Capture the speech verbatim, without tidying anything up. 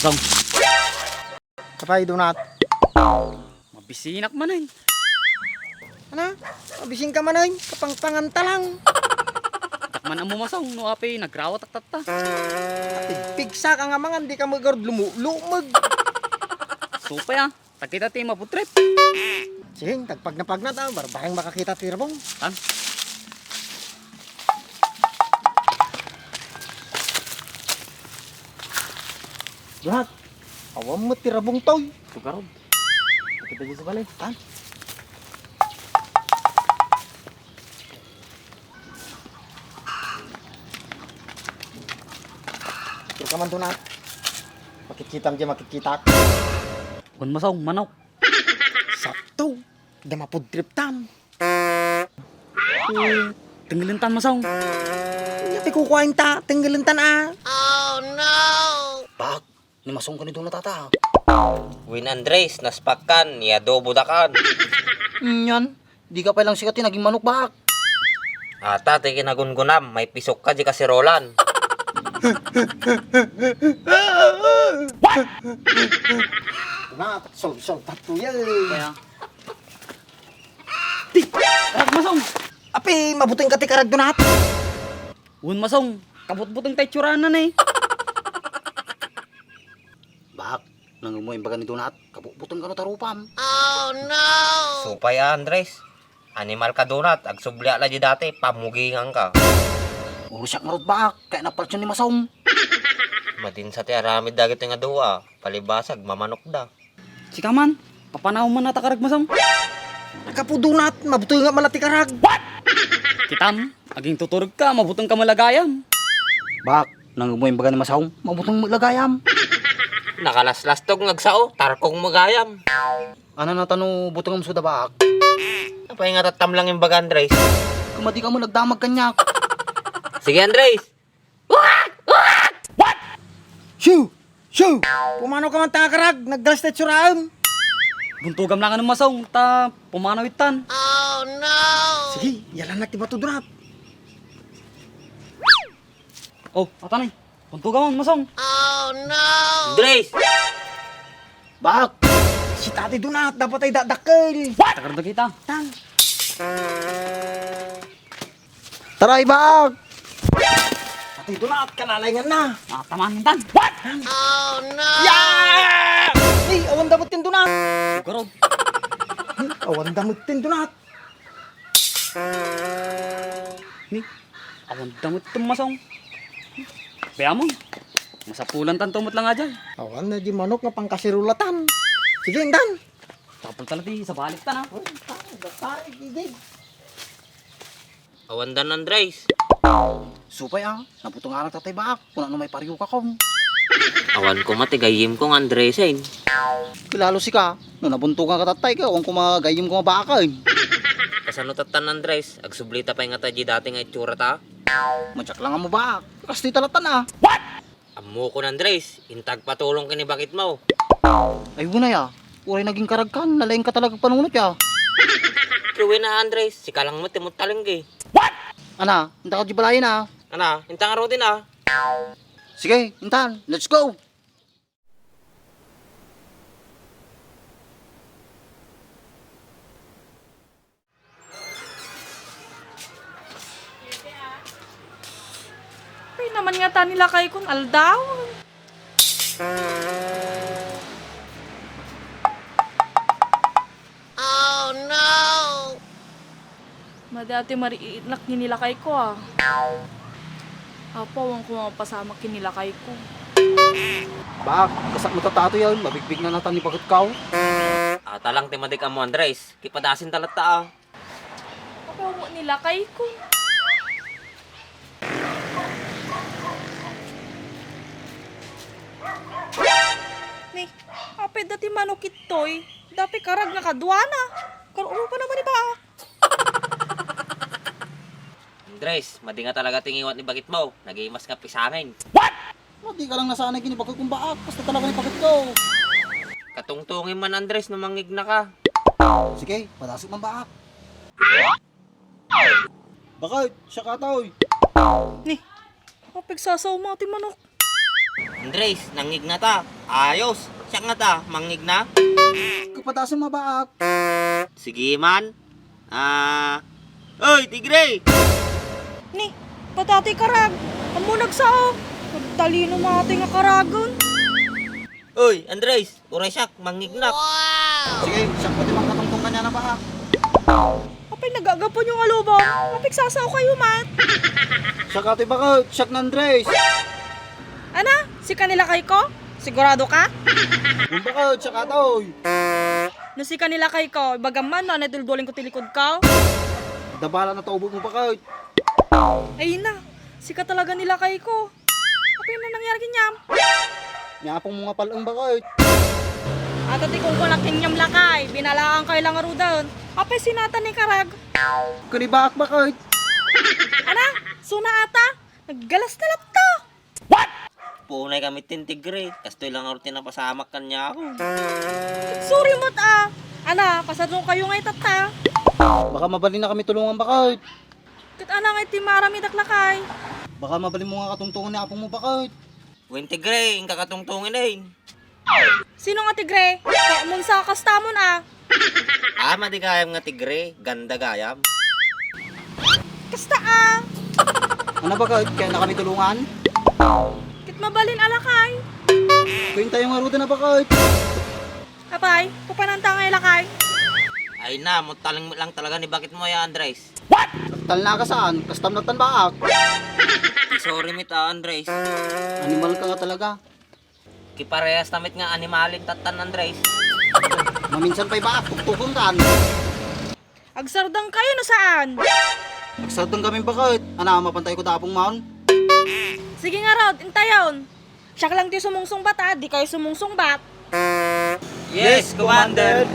Song. Apay, Donat. Mabisinak manen. Ana? Mabisinka manen? Kapangpanganta lang. Dakman ammo, Masong, no apay nagrawatak tatta. Pigpigsa ka nga mangan, di ka magarud lumu-, lumeg. Supay, ah. Takita ti maputrip. Sige, tagpagna-pagna ta, barbareng makakita ti rabong. Tan? Donat, awan met ti rabong toy. Sugarod. Takita di sa balay. Tan? Ikaw man, Donat. Makitkitam di makitkitak. Kun Masong, manok. Sakto. Da maputrip tan. Eh, tenggelen tan, Masong. Nya ti kukuain ta, tenggelen tan, ah. Bak, ni Masong ken ni Donat ata. Wen, Andres, naspakkan, iadobo dakan. Nyan, di ka pay lang sika ti naging manok, Bak. Ata, ti kinagungunam, maipisok ka di kaserolan. Donat, solsoltat ko yan. Kaya, Ti, karag, Masong. Apay, mabuteng ka ti karag, Donat. Wen, Masong, kabutbuteng ta itsurana, eh. Bak, nangem mo imbaga ni Donat, kabutbuteng kano ta rupam. Supay a, Andres. Animal ka, Donat, agsubliak la di dati, pamugingan ka. Urusak ngarud, Bak, kaya napalsyon ni Masong. Madinsa ti aramid dagiti nga dua, palibasa agmamanokda. Sika man, papanawem man ta karag, Masong. Gapu, Donat, mabuteng nga mala ti karag. Kitam, aging tuturog ka, mabuteng ka malagayam. Bak, nangem mo imbaga ni Masong, mabuteng malagayam. Nakalaslastog nga agsao, tarkong magayam. Ana na tano butengem suda, Bak. Apay nga tattam lang imbaga, Andres? Kumadi ka mo nagdamag kaniak. Sige, Andres. What? What? What? Shoo! Shoo! Pumanaw ka man ta nga karag, naggalas ta itsuraem. Buntogam lang ano, Masong, ta pumanaw itan. Oh, no! Sige, yalan na ti bato, Donat. Oh, atan ay. Buntogam man, Masong. Oh, no! Andres! Bak! Si Tatay Donat, dapat ay dadakkel. What? Takarda kita. Tan. Taray, Bak! Tatay Donat, kalalaingan na. Ah, tamaan, Tan. What? Oh, no! Yeah! Ay, awan damot yung Donat. Garod. Ay, awan damot yung Donat. Ni, awan damot yung Masong. Kaya mo, masapulan tan tumot lang aja. Awan na di manok nga pangkasirulatan. Sige, Indan. Tapol talaga ti sa balik tan, ah. Oh, tayo, tayo, gigig. Awan dan, Andres. Supay, ah, nabutong anak tatay baak. Kuna no may pariyo ka kon. Awan ko mati gayyem ko nga Andres, eh. Kilalo sika, no nabunto ka tatay ka, awan ko magayyem ko nga baak, eh. Kasano tattan, Andres? Agsubli ta pay nga ta di dati nga itsura ta? Madyak lang mo baak. Kastoy talatan, ah. What? Ammokon, Andres, intag patulong ken ni baketmo. Ay, unay, ah. Uray naging karagkan, nalaing ka talaga panunot, ya. Kiwin na, Andres, sika lang met ti muttalenggi. What? Ana, inta ka di balayen, ah. Ana, inta nga rudin, ah. Sige, intan, let's go. Apay naman nga ta nilakaykon aldaw. Oh, no! Madi ati mariitnak ni nilakayko, ah. Apo, awan ko mapasamak ken nilakayko. Bak, gasak mo tatato yan, mabigbig na natan ni baketko. Ata lang ti madik ammo, Andres. Kipadasin ta latta, ah. Apo, nilakayko. Ni, apay dati manok itoy. Dapay karag nga kaduana. Karurupa naman ni baak. Andres, madi nga talaga ti ngiwat ni baketmo. Nagimas nga pisangen. What? Madi ka lang nasanay ken ni baketko, baak. Kasta talaga ni baketko. Katungtungin man, Andres, no mangngegna ka. Sige, padasok man baak. Baket, siak ata, oy. Ni, apay sasaw mo ti manok. Andres, nangngegna ta. Ayos. Siak ngata, mangngegna. Kapataso mabaak. Sige man. Ah. Oy, tigre! Ni, patati karag. Ammo nagsao. Nagtalino mati nga karagen. Oy, Andres, uray siak, mangngegnak. Sige, siak pati mangkatungtong kaniana, baak. Apay nagagapuyo nga lubong? Apay nagsasao kayo, mat? Siak atoy, baket, siak ni Andres. Ana, sika ni lakay ko? Sigurado ka? Wen, baket, siak atoy. No sika ni lakay ko, ibagam man no ania ti ulduling ko ti likod ko. Dabala na ta ubot mo, baket. Ay na, sika talaga ni lakay ko. Apay na nangyari kaniam? Ni apong mo nga pal-eng, baket. Ato ti kungkunak kaniam, lakay. Binalaan kayo lang aruden. Apay sinatan ni karag? Kanibaak, baket. Ana, suna ata? Naggalas na latta. Punay kami ti tigre. Kastoy lang aruden ti napasamak kaniako. Sorry met a. Ana, kasano kayo nga itatta? Baka mabalin na kami tulungan, baket. Ket ana nga iti maaramidak, lakay? Baka mabalin mo nga katungtongan ni apong mo, baket. Wen, tigre, inka katungtongen, eh. Sino nga tigre? Kaya mun sa kastamon a. Ah, madi gayam nga tigre, ganda gayam. Kasta a. Ana, baket, kayatna kami tulungan? Ket mabalin a, lakay. Kuwentayo nga aruden a, baket. Apay, papananta nga ilakay? Ay na, mutaling lang talaga ni baket mo ya, Andres. Talna ka saan? Kastam nagtan baak. Ti sorry met a, Andres. Animal ka nga talaga. Kiparehas ta met nga animalen tattan, Andres. Maminsan pay baak, tuktukon kan. Agsardeng kayo no saan? Agsardeng kami, baket. Ana, mapantay ko da apong maon. Sige nga rod, intayon. Siak lang ti sumungsungbat a, di kayo sumungsungbat. Yes, Commander.